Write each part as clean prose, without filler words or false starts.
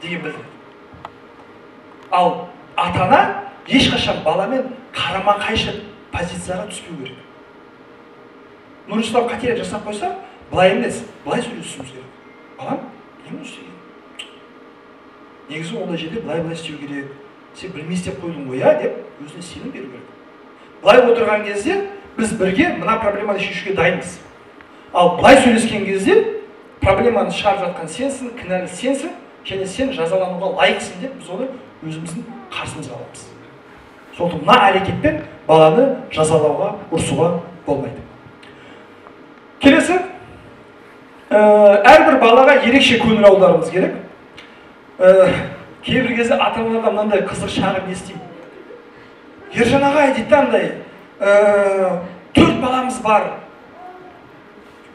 деген білдіреді. Ал ата-ана ешқашан баламен қарама-қайшы позицияға түспеу керек. Нұрислам қателік жасап қойса, былай емес, былай сөйлесуіміз керек. Балам, не мұны істеген? Негізі ондай жерде былай-былай істеу керек. Сен білмей істеп қойдың ғой, иә, деп өзіне сенім беру керек. Былай отырған кезде біз бірге мына проблеманы шешуге дайынбыз. Ал былай сөйлескен кезде проблеманы шығарып жатқан сенсің, кінәлі сенсің, және сен жазалануға лайықсың деп біз оны өзіміздің қарсымызға аламыз. Сондықтан мына әрекетпен баланы жазалауға, ұрсуға болмайды. Келесі, әрбір балаға ерекше көңіл аударуымыз керек. Кейбір кезде ата-аналардан мынандай қызық шағым естимін. Ержан ағай дейді, андай 4 баламыз бар.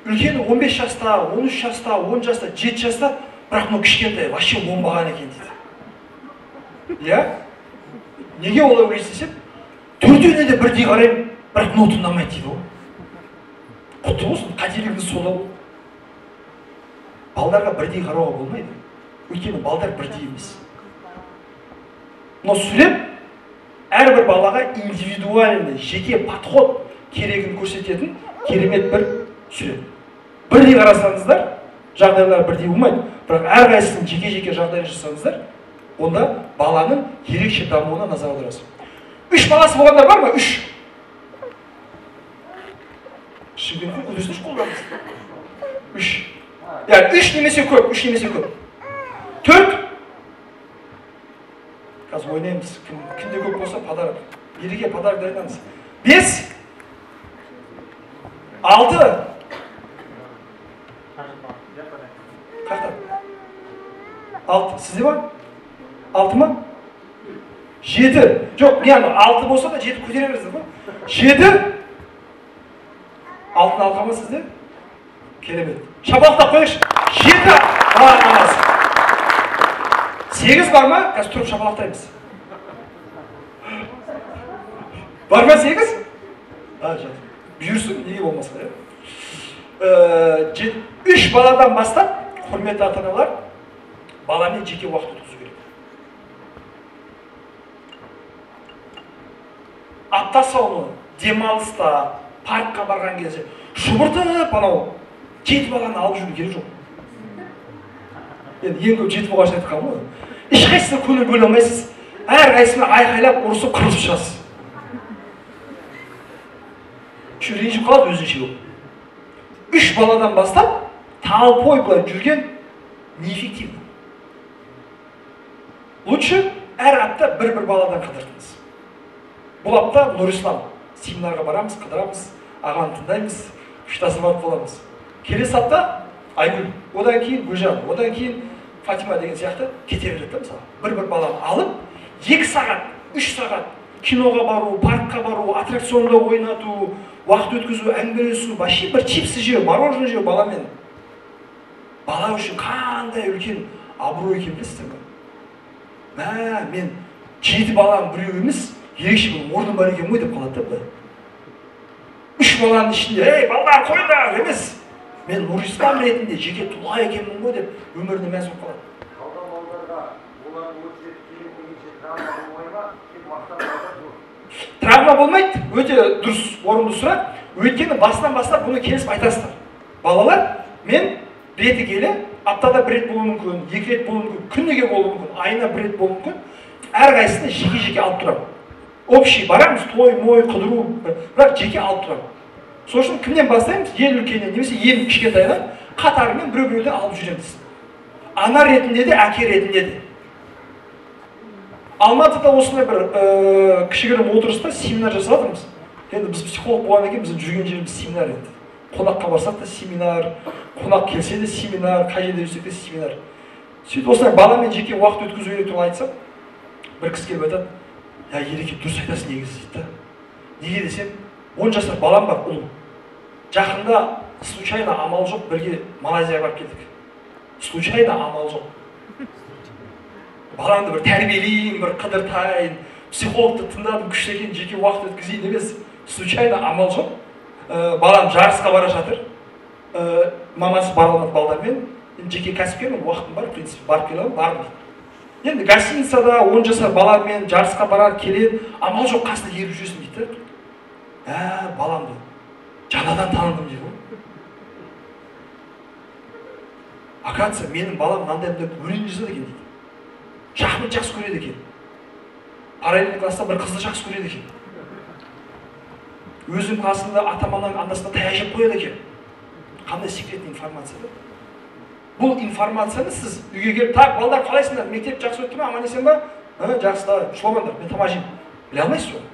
Үлкені 15 жаста, 13 жаста, 10 жаста, 7 жаста, бірақ мынау кішкентай вообще оңбаған екен дейді. Иә? Неге олай ойлайсыз десем, төртеуіне де бірдей қараймын, бірақ мынау тыңдамайды дейді ғой. Құтты болсын, қателігіңіз сонда ғой. Балдарға бірдей қарауға болмайды. Өйткені балдар бірдей емес. Мынау сурет әрбір балаға индивидуальный, жеке подход керегін көрсететін керемет бір сурет. Бірдей қарасаңыздар, жағдайлар бірдей болмайды, бірақ әрқайсысының жеке-жеке жағдайын жасасаңыздар, онда баланың ерекше дамуына назар аударасыз. 3 баласы болғандар бар ма? 3. Шымкентте көтерсінші қолдарыңызды. 3. Яғни 3 немесе көп, 3 немесе көп. 4. Қазір ойнаймыз. Кімде көп болса подарок. Ереке подарок дайындаңыз. 5. 6. Қаяқтан? 6. Сізде бар? 6 ма? 7. Жоқ, не ана 6 болса да 7 көтере бересіз ғой. 7. Алтын алқа ма сізде? Керемет. Шапалақтап қояйықшы. 7 бала анасы. 8 бар ма? Қазір тұрып шапалақтаймыз. Бар ма 8? А, бұйырсын, неге болмасқа, иә? 3 баладан бастап, құрметті ата-аналар, баламен жеке уақыт өткізу керек. Апта соңы демалыста, паркқа барған кезде шұбыртып анау 7 баланы алып жүру керек жоқ. Енді ең көп 7 болған үшін айтқан ғой. Ешқайсысына көңіл бөле алмайсыз. Әрқайсысына айқайлап, ұрысып, қырылысып шығасыз. Еще ренжіп қалады өзінше ол. 3 баладан бастап толпой былай жүрген неэффективно. Лучше әр апта бір-бір баладан қыдыртыңыз. Бұл апта Нұрислам семинарға барамыз, қыдырамыз, ағаны тыңдаймыз, күшті барып боламыз. Келесі апта Айгүл, одан кейін Гүлжан, одан кейін Фатима деген сияқты кете береді да, мысалы. Бір-бір баланы алып, 2 сағат, 3 сағат киноға бару, паркқа бару, аттракционда ойнату, уақыт өткізу, әңгімелесу, вообще бір чипсы жеу, мороженое жеу баламен. Бала үшін қандай үлкен абырой екенін білесіздер ме? Мә, мен 7 балам біреу емес, ерекше бір орным бар екен ғой деп қалады да былай. 3 баланың ішінде, ей, балалар қойыңдар емес. Мен Нұрислам ретінде жеке тұлға екенмін ғой деп өміріне мәз болып қалады. Қалған балаларға олардың өтсе келіп келгенше травма болмай ма? Тек мақтан алады ғой. Травма болмайды, өте дұрыс орынды сұрақ. Өйткені басынан бастап бұны келісіп айтасыздар. Балалар, мен реті келе аптада бір рет болуы мүмкін, 2 рет болуы мүмкін, күніге болуы мүмкін, айына бір рет болуы мүмкін. Әрқайсысына жеке-жеке алып тұрамын. Общий барамыз, той, мой, қыдыру, бірақ жеке алып тұрамын. Сол үшін кімнен бастаймыз? Ең үлкеннен немесе ең кішкентайынан қатарымен біреу-біреуден алып жүреміз. Ана ретінде де, әке ретінде де. Алматыда осындай бір кішігірім отырыста семинар жасап жатырмыз. Енді біз психолог болғаннан кейін біздің жүрген жеріміз семинар енді. Қонаққа барсақ та семинар, қонақ келсе де семинар, қай жерде жүрсек те семинар. Сөйтіп осындай баламен жеке уақыт өткізу керек туралы айтсам, бір кісі келіп айтады, я, Ереке, дұрыс айтасың негізі дейді да. Неге десем, 10 жасар балам бар, ұлым. Жақында случайно амал жоқ бірге Малайзияға барып келдік. Случайно амал жоқ. Баламды бір тәрбиелейін, бір қыдыртайын, психологты тыңдадым, күшті екен, жеке уақыт өткізейін емес. Случайно амал жоқ. Балам жарысқа бара жатыр. Мамасы бара алмады балдармен. Енді жеке кәсіпкермін, уақытым бар, в принципе, барып келе аламын, бардым дейді. Енді гостиницада 10 жасар баламен жарысқа барады, келеді, амал жоқ қасында еріп жүресің дейді. Ә, баламды жаңадан таныдым дейді ғой. Оказывается, менің балам мынандай мынандай өлең жазады екен дейді. Шахмат жақсы көреді екен. Параллельный класста бір қызды жақсы көреді екен. Өзінің классында атаманның андасында таяқ жеп қояды екен. Қандай секретный информация да? Бұл информацияны сіз үйге келіп, так, балдар қалайсыңдар, мектеп жақсы өтті ме, аман есен ба? Жақсы да, шұламаңдар, мен тамақ жеймін. Біле алмайсыз оны.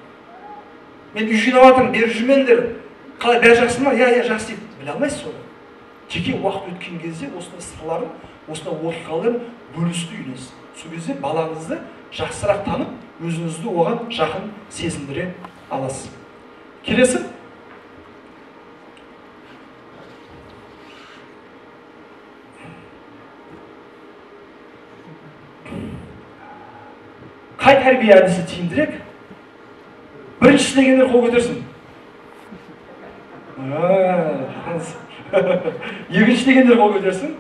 Мен үй жинап жатырмын, бері жүрмеңдер. Қалай, бәрі жақсы ма? Иә, иә, жақсы дейді. Біле алмайсыз оны. Жеке уақыт өткен кезде осындай сырларын, осындай оқиғаларын бөлісуді үйренесіз. Сол кезде балаңызды жақсырақ танып, өзіңізді оған жақын сезіндіре аласыз. Келесі. Қай тәрбие әдісі тиімдірек? Біріншісі дегендер қол көтерсін. Екінші дегендер қол көтерсін.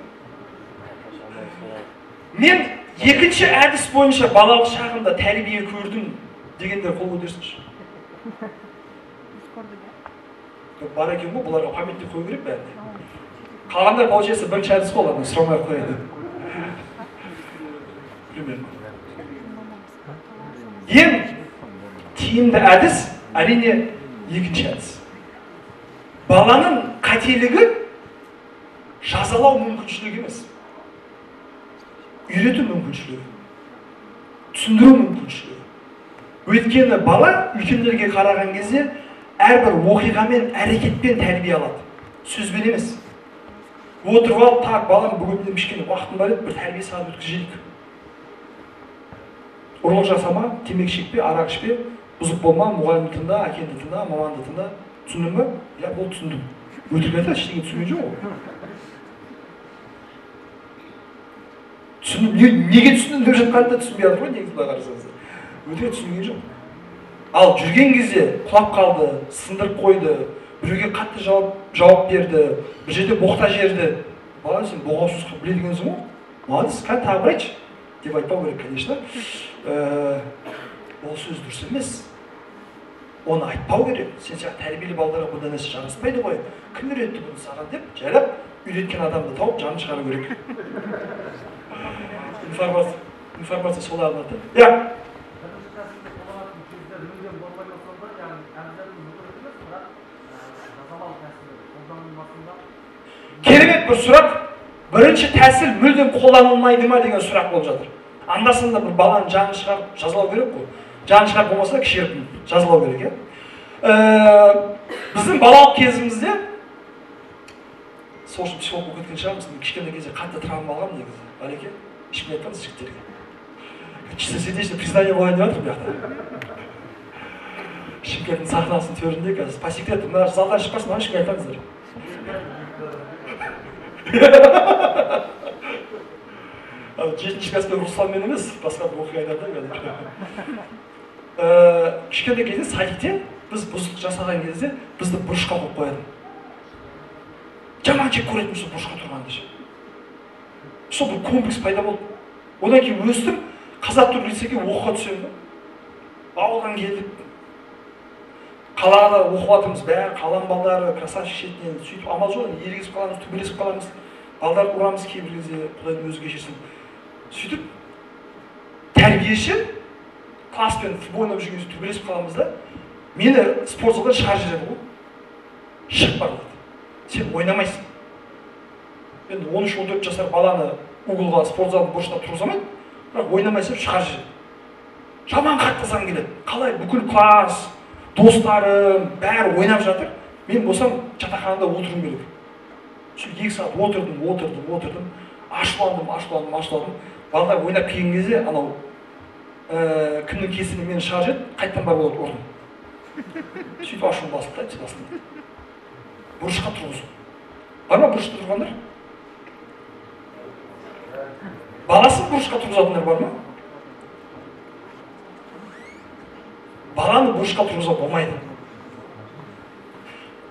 Мен екінші әдіс бойынша балалық шағымда тәрбие көрдім дегендер қол көтерсінші. Бар екен ғой, бұларға памятник қою керек бәріне. Қалғандар получается бірінші әдіс қой, ладно, сұрамай ақ қояйын. Примерно. Ең тиімді әдіс, әрине, екінші әдіс. Баланың қателігі жазалау мүмкіншілігі емес. Үйрету мүмкіншілігі, түсіндіру мүмкіншілігі. Өйткені бала үлкендерге қараған кезде әрбір оқиғамен, әрекетпен тәрбие алады. Сөзбен емес. Отырып алып, так, балам, бүгін менің кішкене уақытым бар еді, бір тәрбие сағат өткізейік. Ұрлық жасама, темекі шекпе, арақ ішпе, бұзық болма, мұғалімді тыңда, әкеңді тыңда, мамаңды тыңда. Түсіндің бе? Иә, бұл түсіндім. Өтірік айтады, ештеңе түсінген жоқ ол. Түсіндім, неге түсіндім деп жатқанын да түсінбей жатыр ғой, негізі былай қарасаңыздар. Өтірік түсінген жоқ. Ал жүрген кезде құлап қалды, сындырып қойды, біреуге қатты жауап берді, бір жерде боқта жерді. Бала, сен боғауыз біледі екенсің ғой. Молодец, қане тағы бір айтшы деп айтпау керек, конечно. Ол сөз дұрыс емес. Оны айтпау керек. Сен сияқты тәрбиелі балдарға бұндай нәрсе жараспайды ғой. Кім үйретті бұны саған деп жайлап үйреткен адамды тауып жанын шығару керек. Информация солай алынады. Иә. Керемет бір сұрақ. Бірінші тәсіл мүлдем қолданылмайды ма деген сұрақ болып жатыр. Анда-санда бір баланың жанын шығарып жазалау керек қой. Жанын шығарып болмаса кішігірім жазалау керек, иә. Біздің балалық кезімізде, сол үшін психолог болып кеткен шығармыз, мен кішкентай кезде қатты травма алғанмын негізі. Әлеке, ешкімге айтпаңыз жігіттерге. Чистосердечное признание болайын деп жатыр бұл жақта. Шымкенттің сахнасының төрінде қазір по секрету, мына залдан шықпасын, ешкімге айтпаңыздар. Жетінші класста Русланмен емес, басқа бір оқиға айтады да қазір. Кішкентай кезде садикте біз бұзық жасаған кезде бізді бұрышқа қойып қояды. Жаман жек көретін сол бұрышқа тұрғанды ше. Сол бір комплекс пайда болды. Одан кейін өстім, қазақ түрік лицейге оқуға түсемін да. Ауылдан келдік. Қалада оқып жатырмыз, бәрі қаланың балдары, красавчик шетінен, сөйтіп амал жоқ, ерегісіп қаламыз, төбелесіп қаламыз, балдарды ұрамыз кейбір кезде, Құдайдың өзі кешірсін. Сөйтіп тәрбиеші класспен футбол ойнап жүрген кезде төбелесіп қаламыз да, мені спорт залдан шығарып жібереді ғой. Шығып бар дейді. Сен ойнамайсың. Енді 13-14 жасар баланы углға спорт залдың бұрышына тұрғызамайды, бірақ ойнамайсың деп шығарып жібереді. Жаман қатты ызам келеді. Қалай бүкіл класс, достарым, бәрі ойнап жатыр. Мен болсам жатақханада отыруым керек. Сол 2 сағат отырдым, отырдым, отырдым. Ашуландым, ашуландым, ашуландым. Балдар ойнап келген кезде анау кімнің кесірінен мені шығарып жіберді, қайтадан барып оларды ұрдым. Сөйтіп ашуым басылды да, басылды. Бұрышқа тұрғызу. Бар ма бұрышта тұрғандар? Баласын бұрышқа тұрғызатындар бар ма? Баланы бұрышқа тұрғызуға болмайды.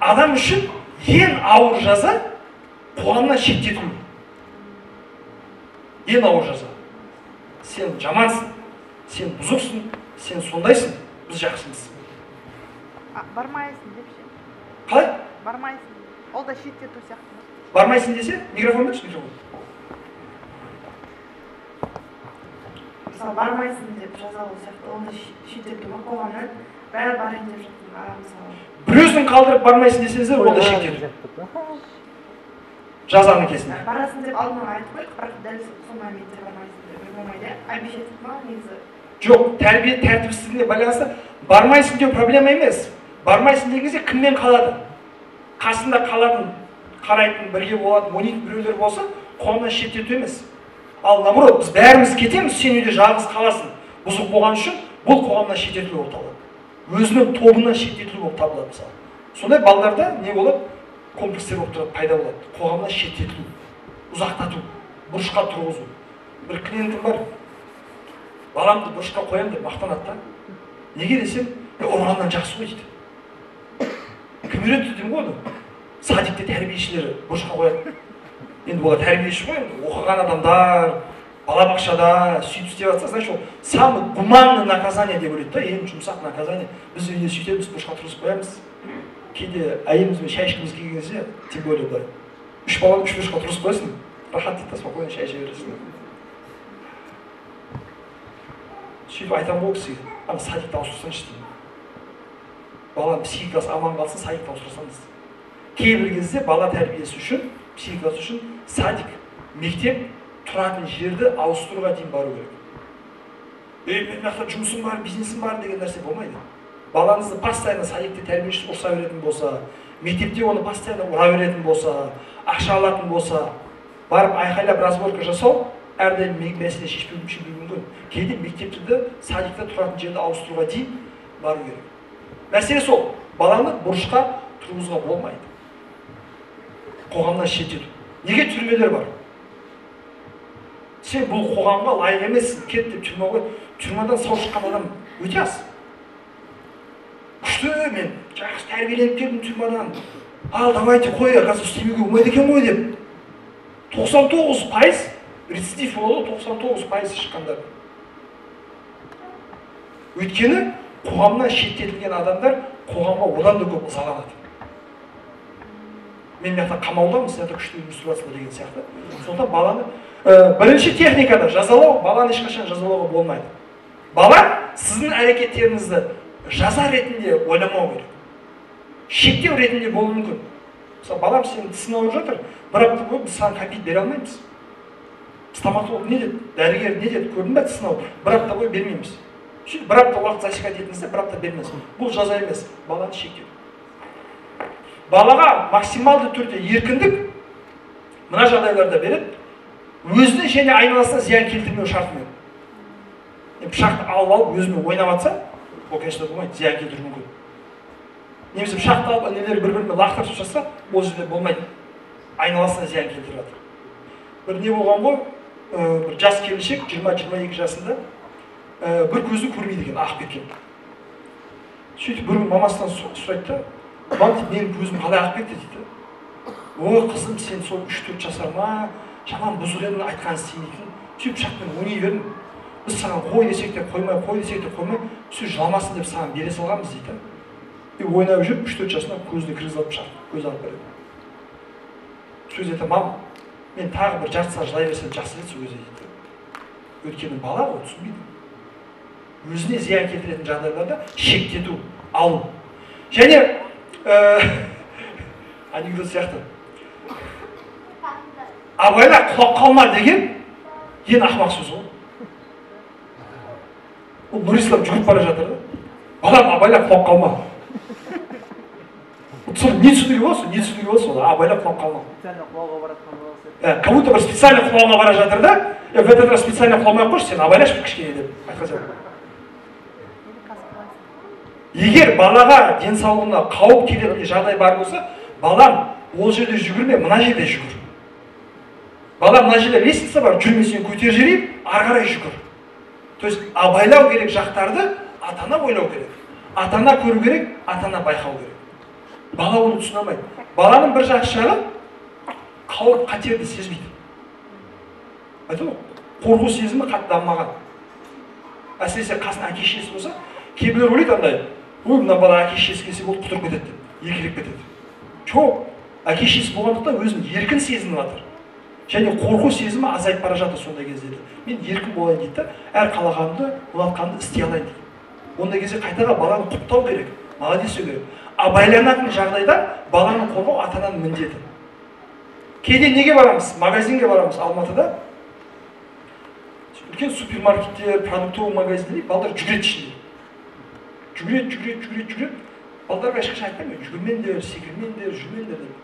Адам үшін ең ауыр жаза қоғамнан шеттету. Ең ауыр жаза. Сен жамансың, сен бұзықсың, сен сондайсың, біз жақсымыз. Бармайсың деп ше? Қалай? Бармайсың. Ол да шеттету сияқты. Бармайсың десе, микрофон берші, микрофон. Мысалы, бармайсың деп жазалау сияқты, ол да шеттету ма қоғамнан? Бәрі барайын деп жатқан, мысалы. Біреусін қалдырып бармайсың десеңіздер, ол да шектету. Жазаның кезінде. Барасың деп алдын ала айтып қойдық, бірақ дәл сол моментте бармайсың деп болмайды. Обещать ма негізі? Жоқ, тәрбие тәртіпсіздігіне байланысты бармайсың деу проблема емес. Бармайсың деген кезде кіммен қалады? Қасында қалатын, қарайтын, бірге болатын, ойнайтын біреулер болса, қоғамнан шеттету емес. Ал наоборот, біз бәріміз кетеміз, сен үйде жалғыз қаласың. Бұзық болған үшін бұл қоғамнан шеттетілу болып табылады. Өзінің тобынан шеттетілу болып табылады мысалы. Сондай балдарда не болады? Комплекстер болып тұрады, пайда болады. Қоғамнан шеттетілу, ұзақтату, бұрышқа тұрғызу. Бір клиентім бар, баламды бұрышқа қоямын деп мақтанады да. Неге десем, ұрғаннан жақсы ғой дейді. Кім үйретті деймін ғой оны? Садикте тәрбиешілері бұрышқа қояды. Енді олар тәрбиеші ғой, енді оқыған адамдар, балабақшада сөйтіп істеп жатса, значит, ол самый гуманный наказание деп ойлайды да, ең жұмсақ наказание. Біз үйде сөйтеміз, бұрышқа тұрғызып қоямыз. Кейде әйелімізбен шай ішкіміз келген кезде, тем более былай. Үш баланы үш бұрышқа тұрғызып қоясың, рахат дейді да, спокойно шай іше бересің. Сөйтіп айтамын ғой кісіге, ана садикті ауыстырсаңшы деймін. Баланың психикасы аман қалсын, садикті ауыстырсаңыз. Кейбір кезде бала тәрбиесі үшін, психикасы үшін садик, мектеп тұратын жерді ауыстыруға дейін бару керек. Ей, мен мына жақта жұмысым бар, бизнесім бар деген нәрсе болмайды. Балаңызды постоянно садикте тәрбиеші ұрса беретін болса, мектепте оны постоянно ұра беретін болса, ақша алатын болса, барып айқайлап разборка жасау әрдайым мәселе шешпеуі мүмкін. Кейде мектепте де, садикте тұратын жерді ауыстыруға дейін бару керек. Мәселе сол, баланы бұрышқа тұрғызуға болмайды. Қоғамнан шеттету. Неге түрмелер бар? Сен бұл қоғамға лайық емессің, кет деп түрме қой. Түрмеден сау шыққан адам өте аз. Күшті, мен жақсы тәрбиеленіп келдім түрмеден. Ал давайте қой, қазір істемеуге болмайды екен ғой деп. 99% рецидив болады, 99% шыққандар. Өйткені қоғамнан шеттетілген адамдар қоғамға одан да көп ызаланады. Мен мына жақта қамаудамын, сен жақта күшті өмір сүріп жатсың деген сияқты. Сондықтан баланы бірінші техникада жазалау, баланы ешқашан жазалауға болмайды. Бала сіздің әрекеттеріңізді жаза ретінде ойламау керек. Шектеу ретінде болуы мүмкін. Мысалы, балам сенің тісің ауырып жатыр, бір апта бойы біз саған кәмпит бере алмаймыз. Стоматолог не деді, дәрігер не деді, көрдің бе тісін ауырып, бір апта бойы бермейміз. Сөйтіп бір апта уақыт засекать етіңіз де, бір апта бермес. Бұл жаза емес, баланы шектеу. Балаға максималды түрде еркіндік мына жағдайларда береді, өзіне және айналасына зиян келтірмеу шартымен. Пышақты алып алып өзімен ойнап атса, ол, конечно, болмайды, зиян келтіруі мүмкін. Немесе пышақты алып інілері бір-бірімен лақтырып жатса, ол жерде болмайды, айналасына зиян келтіріп жатыр. Бір не болған ғой, бір жас келіншек, 20-22 жасында, бір көзі көрмейді екен, ағып кеткен. Сөйтіп бір күні мамасынан сұрайды да, мам дейді, менің көзім қалай ағып кетті дейді. Ой, қызым, сен сол 3-4 жасар ма, жаман бұзық едің, айтқанын істемейтін. Сөйтіп пышақпен ойнай бердім. Біз саған қой десек те қоймай, қой десек те қоймай, сөз жыламасын деп саған бере салғанбыз дейді. И ойнап жүріп 3-4 жасында көзіне кіргізіп алып пышақ, көзі ағып береді. Сөз айтады, мам, мен тағы бір жарты сағат жылай берсем жақсы еді сол кезде дейді. Өйткені бала ғой, түсінбейді. Өзіне зиян келтіретін жағдайларда шектету, алу. Және анекдот сияқты. Абайла құлап қалма деген ең ақымақ сөз ғой. Ол Нұрислам жүгіріп бара жатыр да. Балам, абайла құлап қалма. Соны не түсінуге болады, не түсінуге болады соны, абайла құлап қалма. Специально құлауға бара жатқан баласы. Как будто бір специально құлауға бара жатыр да, в этот раз специально құламай ақ қойшы, сен абайлашы бір кішкене деп айтқан сияқты. Егер балаға денсаулығына қауіп келетін жағдай бар болса, балам, ол жерде жүгірме, мына жерде жүгір. Балам, мына жерде лестница бар, жүрме, сені көтеріп жіберейін, ары қарай жүгір. То есть абайлау керек жақтарды ата-ана ойлау керек. Ата-ана көру керек, ата-ана байқау керек. Бала оны түсіне алмайды. Баланың бір жақсы жағы қауіп қатерді сезбейді. Айтады ғой, қорқу сезімі қатты дамымаған. Әсіресе қасында әке шешесі болса, кейбіреулер ойлайды андай, ой, мына бала әке шешесі келсе болды, құтырып кетеді деп, еркелеп кетеді. Жоқ, әке шешесі болғандықтан өзін еркін сезініп жатыр. Және қорқу сезімі азайып бара жатыр сондай кездерде. Мен еркін болайын дейді да, әр қалағанымды, ұнатқанымды істей алайын дейді. Ондай кезде қайтаға баланы құптау керек, молодец деу керек. Абайланатын жағдайда баланы қорғау ата-ананың міндеті. Кейде неге барамыз? Магазинге барамыз Алматыда. Үлкен супермаркеттер, продуктовый магазиндер, балдар жүгіреді ішінде. Жүгіреді, жүгіреді, жүгіреді, жүгіреді. Балдарға ешқашан айтпаймын, жүгірмеңдер, секірмеңдер, жүрмеңдер деп.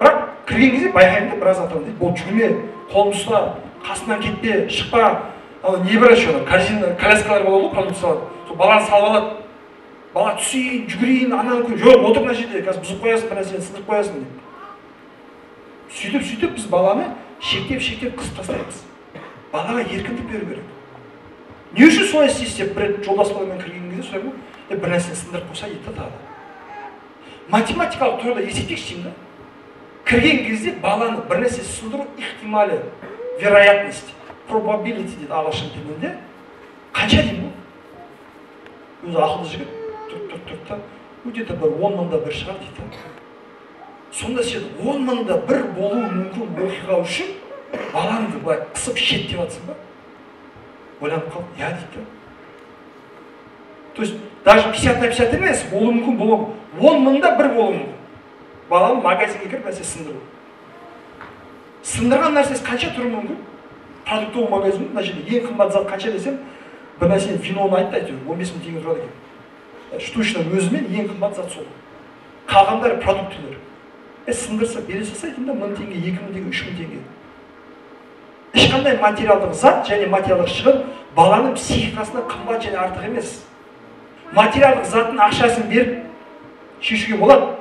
Бірақ кірген кезде байқаймын да, біраз ата-ана дейді, бол жүгірме, қолымды ұста, қасымнан кетпе, шықпа. Ана не бар еще, ана корзина, коляскалар болады ғой, продукт салады. Сол баланы салып алады. Бала түсейін, жүгірейін, ананы көр. Жоқ, отыр мына жерде, қазір бұзып қоясың, бір нәрсені сындырып қоясың деп. Сөйтіп-сөйтіп біз баланы шектеп-шектеп қысып тастаймыз. Балаға еркіндік беру керек. Не үшін солай істейсіз деп бір рет жолдас баламен кірген кезде сұраймын, бір нәрсені сындырып қойса дейді да тағы. Математикалық тұрғыда есептейікші деймін да. Кірген кезде баланы бір нәрсе сындыру ықтималы, вероятность, probability дейді ағылшын тілінде. Қанша деймін ғой? Өзі ақылды жігіт, тұрт та, где-то бір 10 мыңда бір шығар дейді. Сонда сен 10 мыңда бір болуы мүмкін оқиға үшін балаңды былай қысып шеттеп жатсың ба? Ойланып қалып, иә дейді. То есть даже 50 на 50 емес, болуы мүмкін, болуы мүмкін. 10 мыңда бір болуы мүмкін. Баланы магазинге кіріп нәрсе сындыру. Сындырған нәрсесі қанша тұруы мүмкін? Продуктовый магазин, мына жерде ең қымбат зат қанша десем, бір нәрсені виноны айтты әйтеуір, 15 мың теңге тұрады екен. Штучно өзімен ең қымбат зат сол. Қалғандары продуктілер. Сындырса, бере салса айтайын да, 1000 теңге, 2000 теңге, 3000 теңге. Ешқандай материалдық зат және материалдық шығын баланың психикасына қымбат және артық емес. Материалдық заттың ақшасын беріп шешуге болады.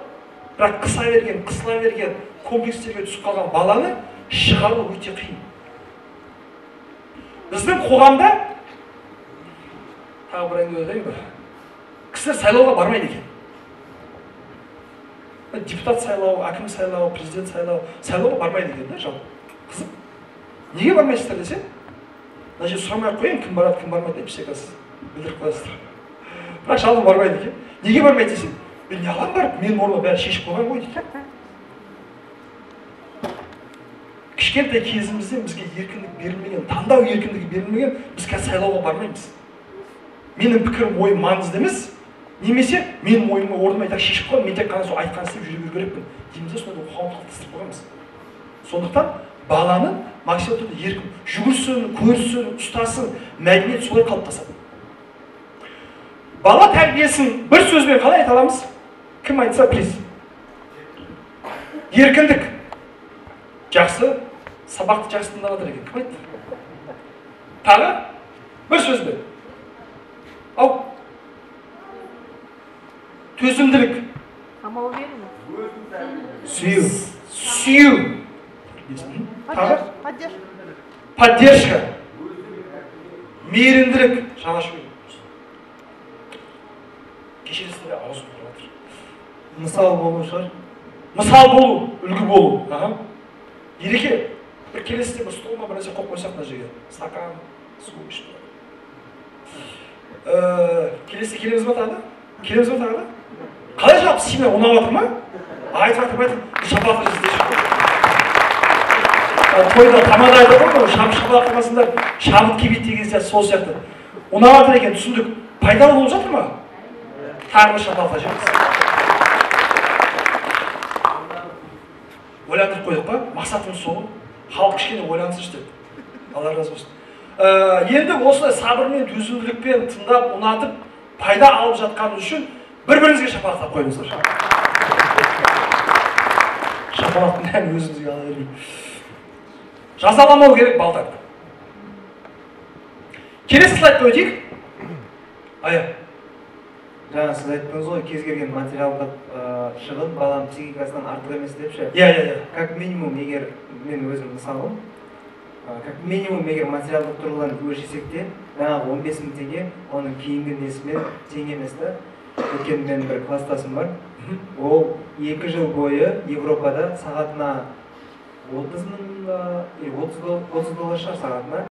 Бірақ қыса берген, қысыла берген комплекстерге түсіп қалған баланы шығару өте қиын. Біздің қоғамда тағы бір әңгіме айтайын ба? Кісілер сайлауға бармайды екен. Депутат сайлау, әкім сайлау, президент сайлау, сайлауға бармайды екен да жалпы. Қызық. Неге бармайсыздар десе, мына жерде сұрамай ақ қояйын, кім барады, кім бармайды деп всегда білдіріп қоясыздар. Бірақ жалпы бармайды екен. Неге бармайды десе, мен не аламын барып, менің орныма бәрі шешіп қойған ғой дейді. Кішкентай кезімізден бізге еркіндік берілмеген, таңдау еркіндігі берілмеген, біз қазір сайлауға бармаймыз. Менің пікірім, ойым маңызды емес, немесе менің ойыма орныма так шешіп қойған, мен тек қана сол айтқанын істеп жүре беру керекпін дейміз де, сонда қоғамды қалыптастырып қойғанбыз. Сондықтан баланы максималды түрде еркін жүгірсін, көрсін, ұстасын, мәдениет солай қалыптасады. Бала тәрбиесін бір сөзбен қалай айта аламыз? Кім айтса приз? Еркіндік. Жақсы, сабақты жақсы тыңдап жатыр екен. Кім айтты? Тағы бір сөзбен. Ау. Төзімділік. Самоуверенность. Сүю. Сүю. Тағы? Поддержка. Мейірімділік. Жаңа шүкір. Кешіресіздер, аузым құрып жатыр. Мысал болу шығар. Мысал болу, үлгі болу. Ереке, бір келесіде бір стол ма бір нәрсе қойып қойсақ мына жерге. Стакан, су ішіп. Келесі келеміз ба тағы да? Келеміз ба тағы да? Қалай жалпы семинар ұнап жатыр ма? Айтып жатыр, айтып. Шапалақ іздеші. Тойда тамада айтады ғой, шапалақ қылмасыңдар, шабыт келмейді деген сияқты, сол сияқты. Ұнап жатыр екен, түсіндік. Пайдалы болып жатыр ма? Тағы бір шапалақ жіберіңіз. Ойландырып қойдық па? Мақсатымыз сол. Халық кішкене ойлансыншы деп. Алла разы болсын. Енді осылай сабырмен, төзімділікпен тыңдап, ұнатып, пайда алып жатқанымыз үшін бір-біріңізге шапалақтап қойыңыздар. Шапалақтың бәрін өзімізге ала бермей. Жазаламау керек балдарды. Келесі слайдқа өтейік. Ая. Жаңа сіз айттыңыз ғой, кез келген материалдық шығын баланың психикасынан артық емес деп ше. Иә, иә, иә. Как минимум, егер мен өзім мысалым, как минимум, егер материалдық тұрғыдан өлшесек те, жаңағы 15 мың теңге оның кейінгі несімен тең емес та. Өйткені менің бір класстасым бар. Ол 2 жыл бойы Европада сағатына 30 мың ба, или 30 доллар шығар сағатына.